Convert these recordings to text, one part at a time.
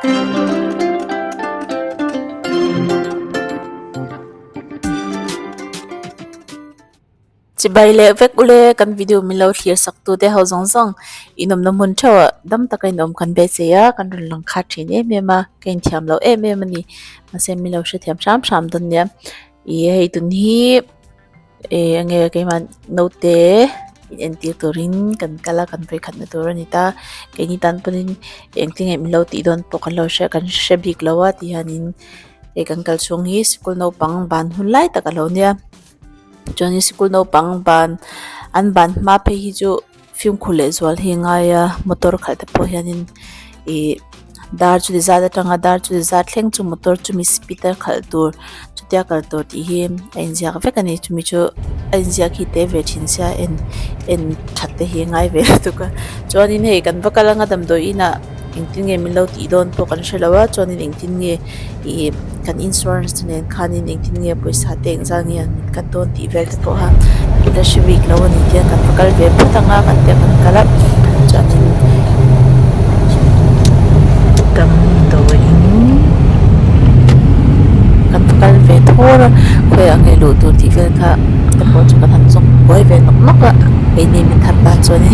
Chibai leh vek ule kan video min lo thlir sak tu te ho zawng zawng inawmna hmun theuh ah dam taka inawm kan beisei a kan rawn lang khat thin em em a ka inthiam lo em em a ni mahse min lo hrethiam hram hram dawn nia ih hei tun hi ih enge keimah naute in entir turin kan kal a kan vawikhatna tur a ni ta keini tan pawhin engtin nge min lo tih dawn pawh kan lo hria kan hre bik lo a ti hianin hei kan kal chhung hi sikul naupang ban hun lai tak a lo nia. Chuanin sikul naupang ban an ban hma phei hi chu fimkhur leh zual hi a ngai a motor khalh te pawh hianin ih dar chu ti zat atanga dar chu ti zat thleng chu motor chumi speed a khalh tur chutia kal tur tih hi a inziak vek a ni chumi chu a inziak hi te ve thin sia en en that te hi a ngai ve lutuk a chuanin hei kan va kal anga damdawi inah engtin nge min lo tih dawn pawh kan hre lo a chuanin engtin nge ih kan insurance te nen khanin engtin nge pawisa te engzat nge an min cut dawn tih vel te pawh kha kan la hre bik lo a ni tia kan va kal ve phawt ang a kan tia kan kal a chuanin damdawiin kan va kal ve thawr a khawiah nge luh tur tih vel kha te pawh chu kan han zawk buai ve nawk nawk a keini mi thar tan chuanin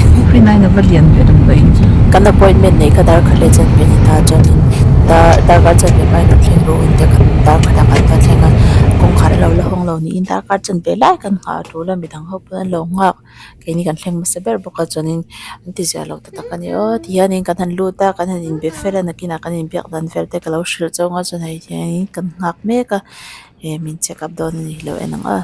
kan appointment neih kha dar khat leh chanve a ni ta chuanin dar darkar chanve hmain rawn thleng ru in tia kan darkhat ah kan va thleng a kawngkhar a lo la hawng lo niin darkar chanve lai kan nghah a tul a midang ho pawn an lo nghak keini kan thleng hmasa ber bawk a chuanin an ti ziah loh ta tak a ni aw tihianin kan han lut a kan han inbe fel a nakinah kan inbiak dan vel te ka lo hrilh chauh ang a chuan hei hianin kan nghak mek a he min check up dawn a ni lo en ang a.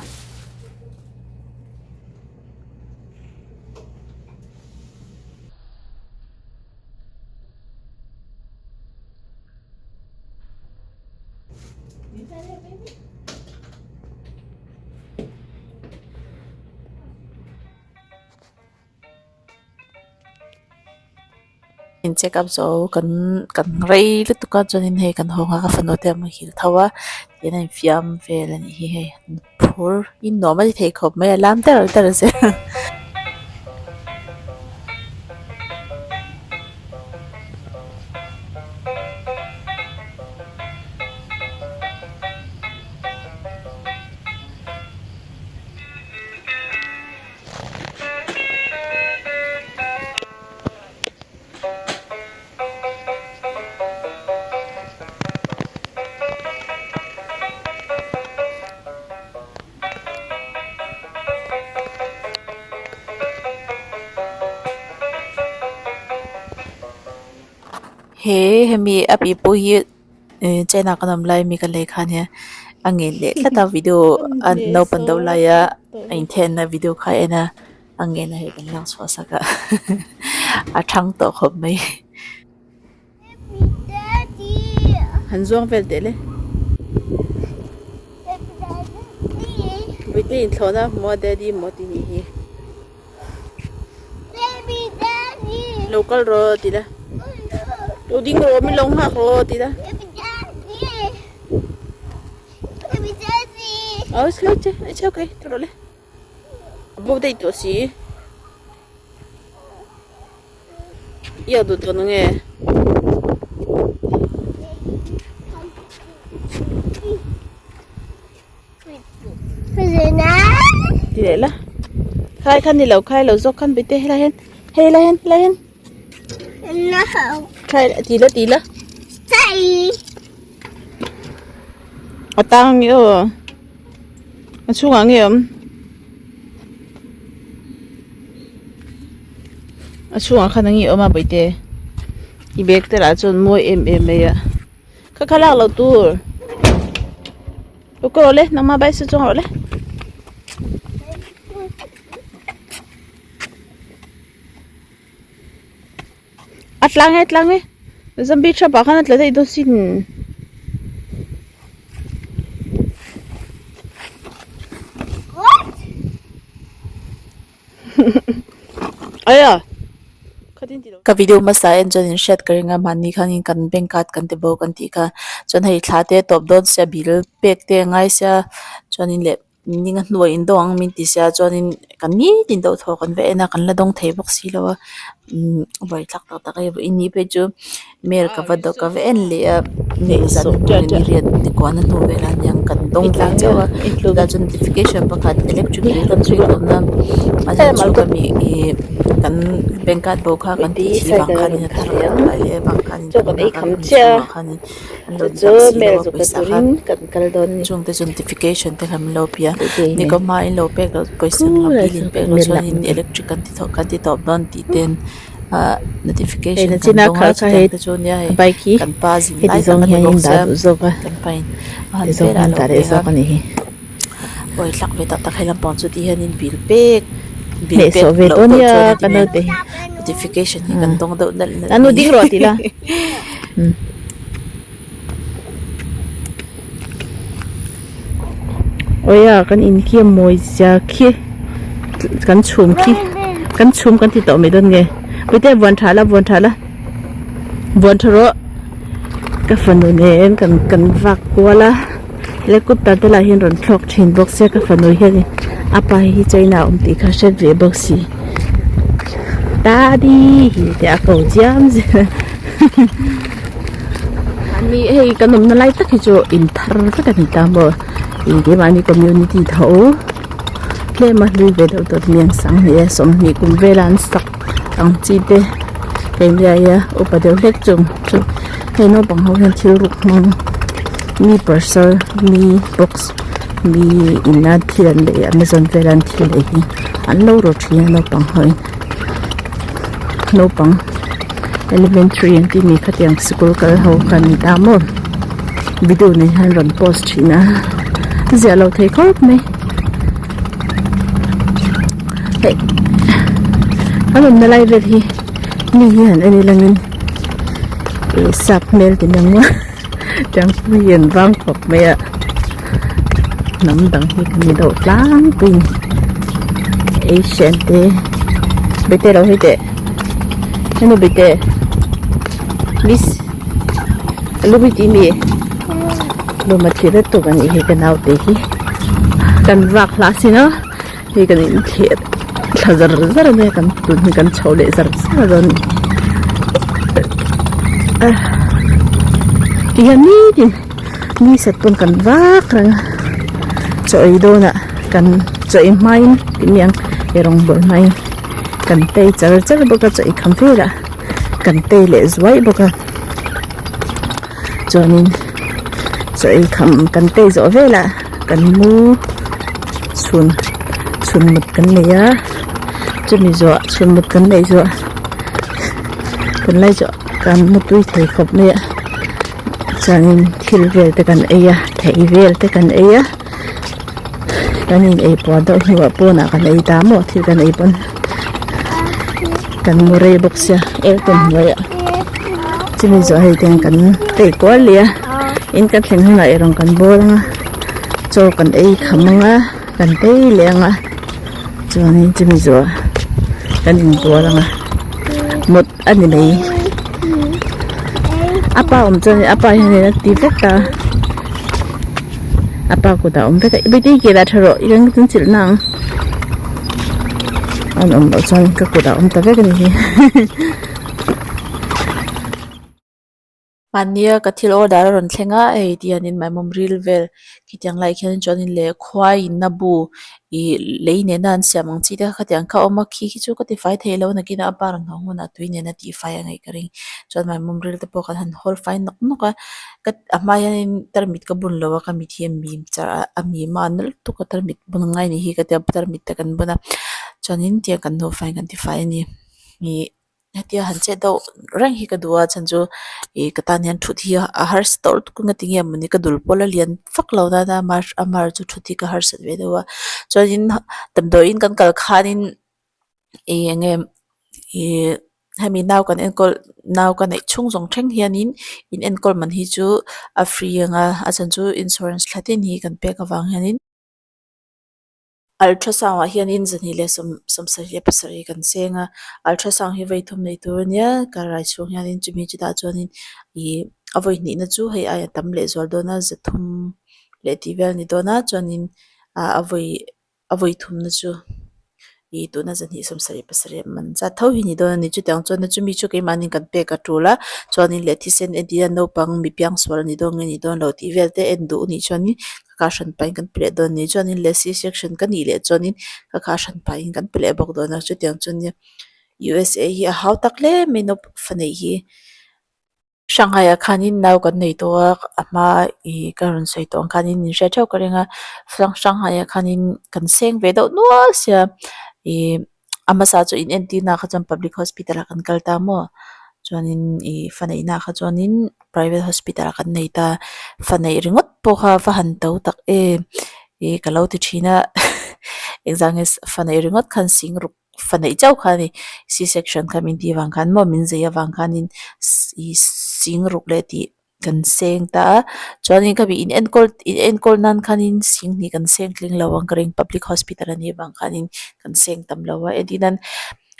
In check up zo kan kan rei lutuk a chuanin hei kan hawng a ka fanu te a muhil tho a tin a infiam vel a nih hi hei phur in nuam a ti thei khawp mai a lam der der zel. He hemi a pipu hi China kan awm lai mi ka lei kha ania a ngen leh tlat a video a naupang deuh laia a inthenna video kha a en a a ngen a hei kan lak chhuah sak a a thang tawh khawp mai. Han zuang vel teh le. Bawihte inthlawhna maw daddy maw tih nih hi. Lo kal rawh ti la. Lo ding rawh min lo nghak rawh ti la. Oh, it's okay. It's okay. Tawh rawh le. A bo daih tawh si. Iak duh tawh nge. Ti leh la. Khai khan ni lo khai lo zawk khan bete helai hian hei lai hian helai hian. Khai ti la ti la. A tang nge aw. A chhungah nge awm. A chhungah khan a nge awm a bawihte. I bag te lah chuan mawi em em mai a. Kha kha lak loh tur. Lo kal rawh le nangmah bicycle chuang rawh le. A tlang e a tlang e zombie trap ah khan a tla daih dawn sin. Aya Ka video hmasa en chuan in hriat ka ring a mahni khanin kan bank card kan ti bo kan tih kha chuan hei thla te tawp dawn sia bill pek te a ngai sia chuanin leh. Ninga hnuai in dawng ang min ti sia chuanin kan nitin deuh thaw kan va en a kan la dawng thei bawk si lo a umm buaithlak tak tak a hei vawiin ni phei chu mail ka va ka va en leh a zan ni riat ni kuahna hnu velah aniang kan dawng ve chauh a chutah chuan notification pakhat electric bill kan chhui tawhna a chhan chu ka mi ih kan bank card bo kha kan tih thih vang khanin a thar kan apply leh avang khanin tunah khan kan chhungah khanin. An lo dak si lo a pawisa kha chung te chu notification te kha min lo pe a ni ka hma in lo pek loh pawisa ang bill in pek loh chuan in electric kan ti thawh kan ti tawp dawn tih ten ah notification kan dawng a chutiang te chu nia hei kan pa zin lai tak a ni bawk sia kan pa in a han vel a lo pek a buaithlak ve tak tak he lampang chu ti hian in bill pek bill pek loh deuh chuan in ti hian notification hi kan dawng deuh nalh nalh mai. Awia kan in khi a mawi zia khi kan chhum khi kan chhum kan ti tawh mai dawn nge puitea vuan tha la vuan tha la vuan tha rawh ka fanu nen kan kan vak kual a helicopter te lah hian rawn thlawk thin bawk sia ka fanu hian a pa hi China a awm tih kha hriat ve bawk si daddy hi te a ko chiam zel a. Mahni hei kan awmna lai tak hi chu in thar vek a ni ta maw ih keimahni community tho tlem a hlui ve deuh dawt miang sanghnih leh sawmhnih kum vela an sak ang chi te keini aia upa deuh hlek chung chu hei naupang ho hian thil ruk hmang mi parcel mi box mi ina thil an lei amazon vela an thil lei hi an lo rawt thin a naupang ho in naupang. Elementary an tih ni khatiang sikul kal ho kha an ni ta maw video nen hian rawn post thin a ziah loh theih khawp mai hei kan awmna lai vel hi mi hi han en ilangin ih sap hmel ti mai ang a tiang hi an vang khawp mai a hnam dang hi kan ni deuh tlangpui a ni Asian te bete lo hei teh. Ano bete miss alu bi ti mi luma thlir a tuk anih hi ka naute hi kan vak hlah si no hei kan in thlir thla zar zar ania kan tun hi kan chho leh zar zar dawn a ni tihian nitin ni sat pawn kan vak reng a chaw ei dawnah kan chaw ei hmain tih mai ang eirawng bawl hmain. Kan tei char char bawk a chaw ei kham velah kan tei leh zuai bawk a chuanin chaw ei kham kan tei zawh velah kan mu chhun chhun mut kan nei a chumi zawh chhun mut kan neih zawh tunlai chu kan mu tui thei khawp mai a chuanin thil vel te kan ei a thei vel te kan ei a. Kan in ei puah deuh hnuah pawnah kan ei ta maw thil kan ei pawn kan mu rei bawk sia aircon hnuaiah chumi zawh hei te hian kan tei kual leh a in kan thleng hunah erawh kan bawl ang a chaw kan ei kham ang a kan tei leh ang a chuanin chumi zawh kan inbual ang a mut a ni mai a pa awm chuan a pa hian a ti vek a. A pa kutah a awm vek a i beti ke lah tha rawh i reng chu chilh na ang an awm loh chuan ka kutah a awm ta vek a ni hi. Mahnia ka thil order a rawn thleng a hei ti hianin maimawm ril vel khitiang lai khian chuanin leh khuai inna bu ih lei nena an siam ang chi te kha khatiang kha a awm a khi khi chu ka tifai thei lo nakinah a pa rawn haw hunah tui nena tihfai a ngaih ka ring chuan maimawm ril te pawh kan han hawl fai nawk nawk a. Ka a hma hianin tarmit ka bun lo a ka mit hi a mim char a a mim a a na lutuk a tarmit bun a ngai a nih hi ka tia tarmit te kan bun a chuanin tiang kan nufa in kan tifai a ni ih hetia han chet deuh reng hi ka duh a chhan chu ih ka tan hian thut hi a harsa tawh lutuk a ngatinge mawni ka dul pawh la lian vak lo nana amah chu thut hi ka harsat ve deuh a chuanin damdawiin kan kal khanin. Ih eng nge ih hemi nau kan enkawl nau ka neih chhung zawng thleng hianin in enkawl man hi chu a free ang a a chhan chu insurance thla tin hi kan pek avang hianin ultrasound ah hianin zahnih leh sawm sawmsarih leh pasarih kan seng a ultrasound hi vawi thum nei tur ania kar rai chhung hianin chumi chutah chuanin ih a vawi hnihna chu hei aia tam leh zual dawn a zathum leh tih vel a ni dawn a chuanin. ah a vawi a vawi thumna chu ih tuna zahnih sawmsarih pasarih man zat tho hi a ni dawn a ni chutiang chuan chumi chu keimahni kan pek a tul a chuanin leh thisen entir a naupang mi piangsual a ni dawn nge ni dawn lo tih vel te en duh a nih chuanin ka kha hran pahin kan pe leh dawn a ni chuanin leh C section ka nih leh chuanin ka kha hran pahin kan pe leh bawk dawn a chutiang chuan nia U_S_A hi a hau tak hle mai naupang fa neih hi. Shanghai ah khanin nau kan nei tawh a a hma ih ka rawn sawi tawh ang khanin min hriat theuh ka ring a Shanghai ah khanin kan seng ve deuh nual sia ih a hmasa chu in entir na kha chuan public hospital ah kan kal ta maw chuanin ih fa neih na kha chuanin private hospital ah kan nei ta fa neih ringawt pawh kha va han to tak em ih ka lo ti thin a engzah nge fa neih ringawt khan sing ruk. Fa neih chauh kha a ni. C section kha min tih avang khan maw min zei avang khanin ih sing ruk leh tih kan seng ta a. Chuanin khami in enkawl in enkawl nan khanin sing hnih kan seng tling lo ang ka ring public hospital a nih avang khanin kan seng tam lo a. Entir nan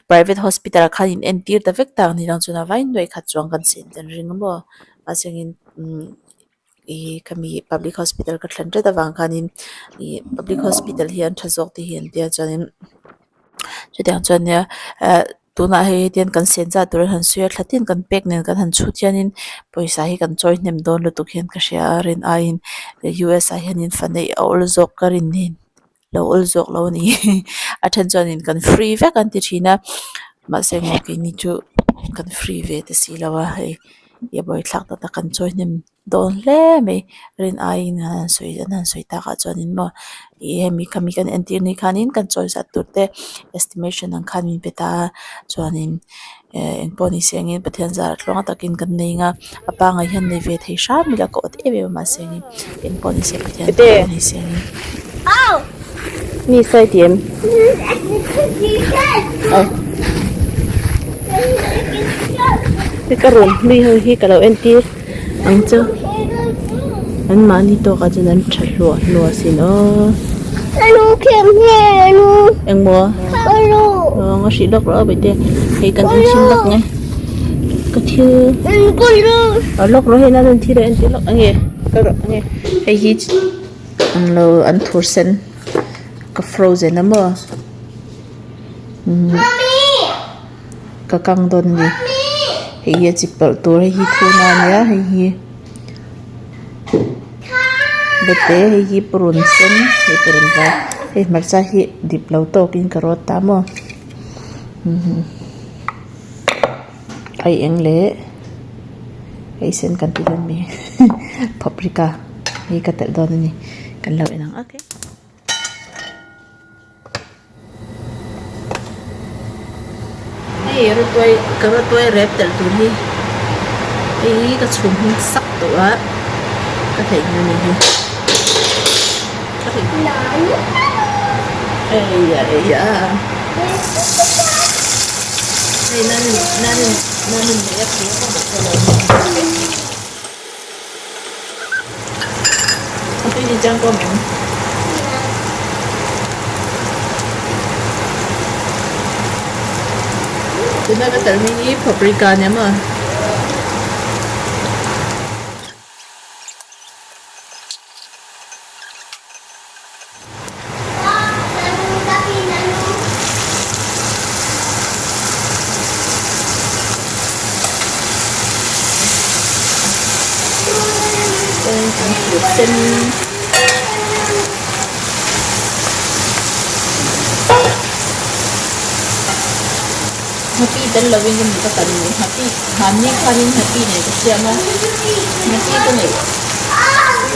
private hospital ah khan in entir ta vek ta ang ni lang chuan a vai nuai khat chuang kan sen kan ring a maw. Mahse engin umm. Ih khami public hospital ka thlen tlat avang khanin ih public hospital hi an tha zawk te hi an tia chuanin chutiang chuan nia ah tunah hei hetiang kan sen zat tur an han sawi a thla tin kan pek nen kan han chhut hianin pawisa hi kan chawi hnem dawn lutuk hian ka hria a rin aiin U S ah hianin fa neih a awl zawk ka rin nen. Lo awl zawk lo a ni a then chuanin kan free vek an ti thin a mahse engmaw keini chu kan free ve ta si lo a hei i buaithlak tak tak kan chawi hnem dawn hle mai rin aiin an han sawi an han sawi takah chuanin maw ih hemi khami kan entir ni khanin kan chawi zat tur te estimation ang khan min pe ta a chuanin. Eh engpawh ni se angin Pathian zara tluang takin kan nei ang a a pangai hian nei ve thei hram ila ka awt em em a mahse angin engpawh ni se Pathian pawh ni se angin. Mi sai ti em? Ka rawn hlui ho hi ka lo entir ang chu. An mahni tawkah chuan an tha hluah hluah asin aw. Engmaw? Aw a hrih lawk rawh a bawihte hei kan en chhin lawk nge ka thil a lawk rawh hei nan an thil a entir lawk ange kal rawh ange hei hi englo an thur sen ka frozen a maw ka kang dawn a ni hei hi a chi pawlh tur hei hi thun a nia hei hi bete hei hi purun sen hei purun var hei hmarcha hi dip lo tawkin ka rawt ta maw ai eng leh hei sen kan ti dawn mi paprika hei ka telh dawn a ni kan lo en ang okay. Hei rawtuai ka rawtuai rep telh tur hi hei hi ka chhum hming sak tawh a ka theih nghal ni hi ka theih eiah eiah hei nan nan nan in neih a phur ka bawk lo Tuna ka tel hming hi paprika a nia maw. Nghapih tel lovin ka ni ka kan ni nghapih hmanni khanin nghapih nei ka siam a nghapih ka neih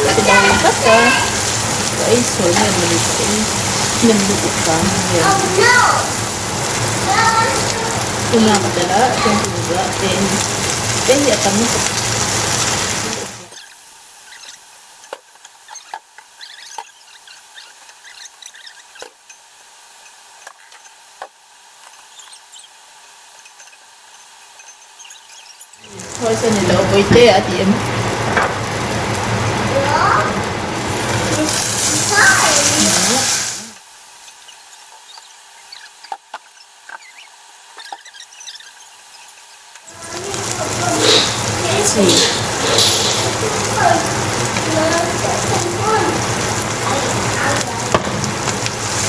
ka ti lo tlat a ka ei sawi nge mawni ka ei hnem lutuk vang nge tuna ka tel a chuan tuna te te hi a tam lutuk. Khawi sawn i lo bawihte a ti em? Chi.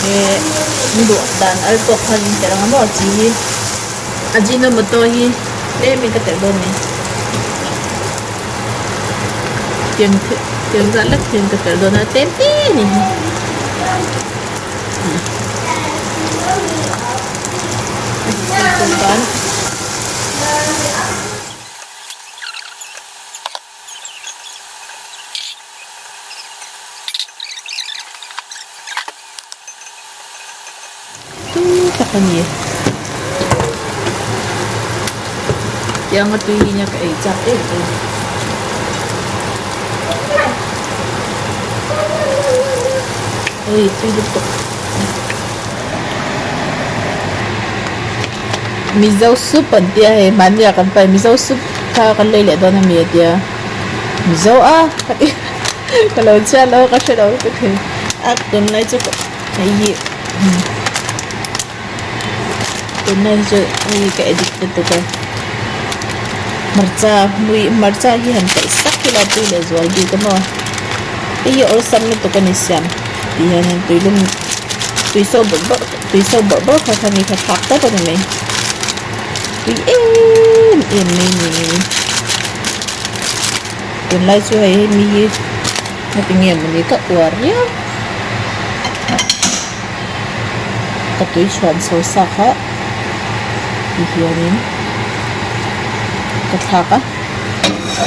Ehh in duh dan al tawk khan in telh ang a maw chi hi Ajinomoto hi tlem in ka telh dawn a ni tiang tiang zat lek hian ka telh dawn a tlem te a ni hi. Tui tak a ni. Tianga tui hi nia ka ei chak em em. Hei tui lutuk. Mizo soup an tia hei mahni ah kan pai Mizo soup kha kan lei leh dawn a mi a tia Mizo a ka ti ka lo chhiat lo ka hre lo lutuk thei a tunlai chu hei hi tunlai hi chu hei hi ka addict lutuk a hmarcha hmui hmarcha hi han paih sak ila tui leh zual bik a maw hei hi awlsam lutuk a ni siam tih hianin tuilum tui so bawrh bawrh tui so bawrh bawrh kha kha mi kha thlak tawp a ni mai tui em em mai a ni tunlai chu hei mi hi heti nge mawni ka uar riau ka tui chhuan chho sa kha ti hianin ka thlak a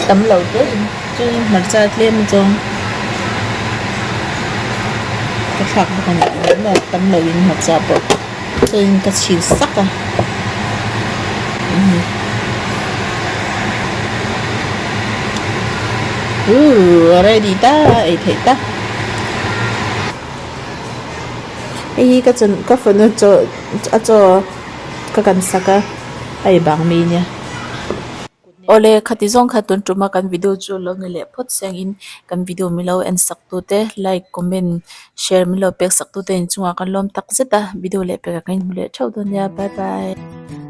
tam lo te in chuanin hmarcha tlem zawng ka thlak bawk a ni tam lo in hmarcha pawh chuanin ka chhin sak a. Ooh a ready ta ei theih ta hei hi ka chawn ka fanu chaw a chaw ka kan sak a a ei bang mai nia. Awle khati zawng kha tun tuma kan video chu lo ni leh phawt chiang in kan video min lo en sak tu te like comment share min lo pek sak tu te inchungah kan lawm tak zet a video leh pekah kan inhmu leh theuh dawn nia bye bye.